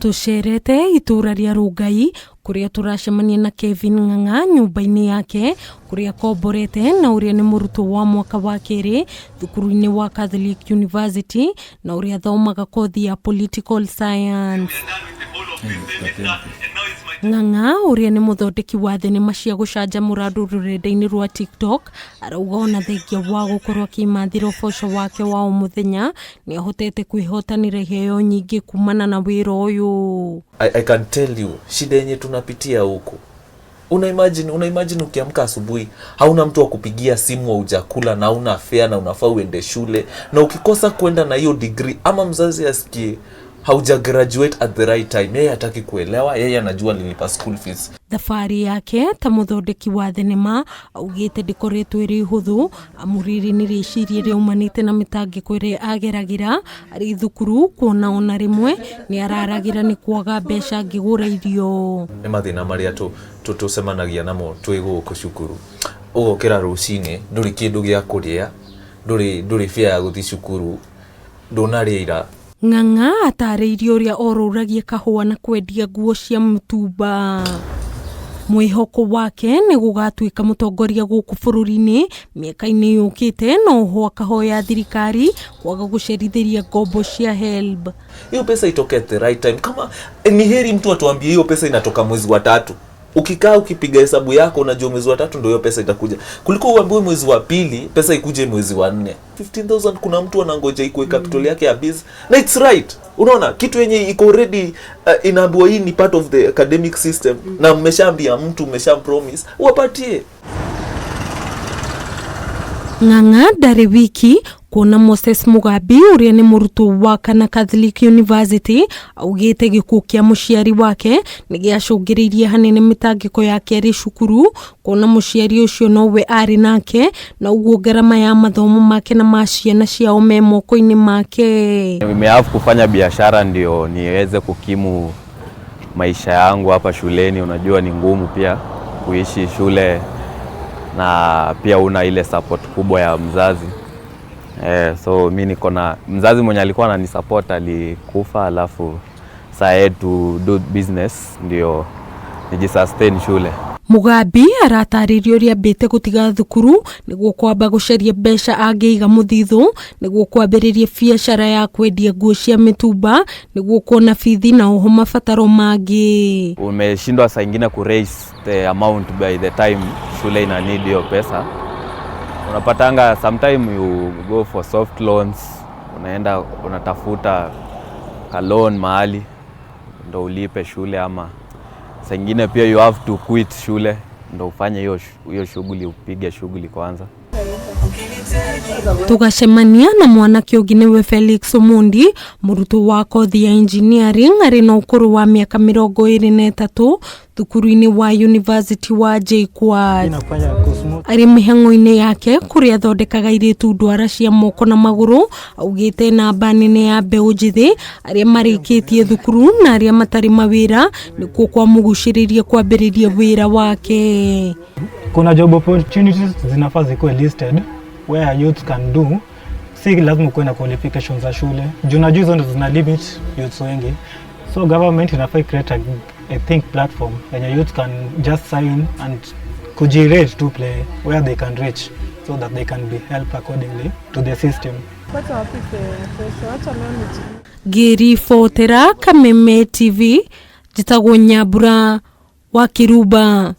Tũcerete itũra rĩa Rũngai kũrĩa tũracemania na Kevin Ng'ang'a nyũmba-inĩ yake kũrĩa akomborete na ũrĩa nĩ mũrutwo wa mwaka wa kerĩ thukuru-inĩ wa Catholic University na ũrĩa athomaga kothi ya Political Science. Ng'ang'a ũrĩa nĩ mũthondeki wa thenema cia gũcanjamũra andũ rũrenda-inĩ rwa TikTok arauga ona thengia wa gũkorwo akĩmathĩra ũboco wake wa o mũthenya nĩ ahotete kwĩhotanĩra iheo nyingĩ kumana na wĩra ũyũ. I can tell you shida yenye tunapitia huku, una imagine ukiamka asubuhi, hauna mtu wa kupigia simu, haujakula na hauna fare na unafaa uende shule, na ukikosa kwenda na hiyo degree ama mzazi asikie hauja graduate at the right time, yeye hataki kuelewa, yeye anajua nilipa school fees. Thabarĩ yake ta mũthondeki wa thenema augĩte ndĩkoretwo ĩrĩ hũthũ, amu rĩrĩ nĩ rĩciria rĩaumanĩte na mĩtangĩko ĩrĩa ageragĩra arĩ thukuru, kuona ona rĩmwe nĩ araragĩra nĩ kwaga mbeca angĩgũra irio. Nĩ mathĩna marĩa tũcemanagia namo twĩ gũkũ cukuru. Ũgokĩra rũcinĩ, ndũrĩ kĩndũ gĩa kũrĩa, ndũrĩ fare ya gũthiĩ cukuru, ndũnarĩa ira. Ng'ang'a atarĩirie ũrĩa orũragia kahũa na kwendia nguo cia mũtumba. Mwĩhoko wake nĩ gũgatuĩka mũtongoria gũkũ bũrũri-inĩ mĩaka-inĩ yũkĩte, na oho akahoya thirikari kwaga gũcerithĩria ngombo cia HELB. Hiyo pesa itoke at the right time. Kama ni heri mtu atuambie hiyo pesa inatoka mwezi wa tatu, ukikaa ukipiga hesabu yako unajua mwezi wa tatu ndio hiyo pesa itakuja, kuliko uambiwe mwezi wa pili, pesa ikuje mwezi wa nne. 15,000, kuna mtu anangoja ikuwe capital yake ya biz, na it's right. Unaona kitu yenye iko already, inaambiwa hii ni part of the academic system, na mmeshaambia mtu, mmeshampromise, wapatie. Ng'ang'a ndarĩ wiki kuona Moses Mugambi ũrĩa nĩ mũrutwo wa kana Catholic University augĩte gĩkuũ kĩa mũciari wake nĩ gĩacũngĩrĩirie hanene mĩtangĩko yake arĩ cukuru, kuona mũciari ũcio nowe arĩ nake na ũguo ngarama ya mathomo make na ma ciana ciao me moko-inĩ make. Nimehave kufanya biashara ndio niweze kukimu maisha yangu hapa shuleni. Unajua ni ngumu pia kuishi shule na pia una ile support kubwa ya mzazi. So mi niko na mzazi mwenye alikuwa ananisupport alikufa, alafu saa I had to do business ndio nijisustain shule. Mugambi aratarĩria ũrĩa ambĩte gũtiga thukuru nĩguo kwamba gũcaria mbeca angĩiga mũthithũ nĩguo kwambĩrĩria biacara ya kwendia nguo cia mĩtumba nĩguo kuona bithi na oho mabataro mangĩ. Umeshindwa saa ingine ku raise the amount by the time shule ina need hiyo pesa. Unapatanga sometime you go for soft loans, unaenda unatafuta ka loan mahali ndo ulipe shule, ama saa ingine pia you have to quit shule ndo ufanye hiyo shughuli, upige shughuli kwanza. Tũgacemania na mwanake ũngĩ nĩwe Felix Omondi, mũrutwo wa kothi ya engineering arĩ na ũkũrũ wa mĩaka 23 thukuru-inĩ wa University wa JKUAT. Inafanya kusmooth. Arĩ mĩhang'o-inĩ yake kũrĩa athondekaga airĩtu ndwara cia moko na magũrũ, augĩte namba nene ya mbeũ njĩthĩ arĩa marĩkĩtie thukuru na arĩa matarĩ mawĩra nĩkuo kwamũgucĩrĩria kwambĩrĩria wĩra wake. Kuna job opportunities zinafaa zikuwe listed where youth can do, si lazima ukuwe na qualifications za shule, juu najua hizo ndo zina limit youths wengi. So government inafaa create a think platform yenye youth can just sign and kujirate to play where they can reach so that they can be helped accordingly to the system. Wacha wapike kesho, wacha leo niji Ngĩribotera Kameme TV, njĩtagwo Nyambura wa Kĩrumba.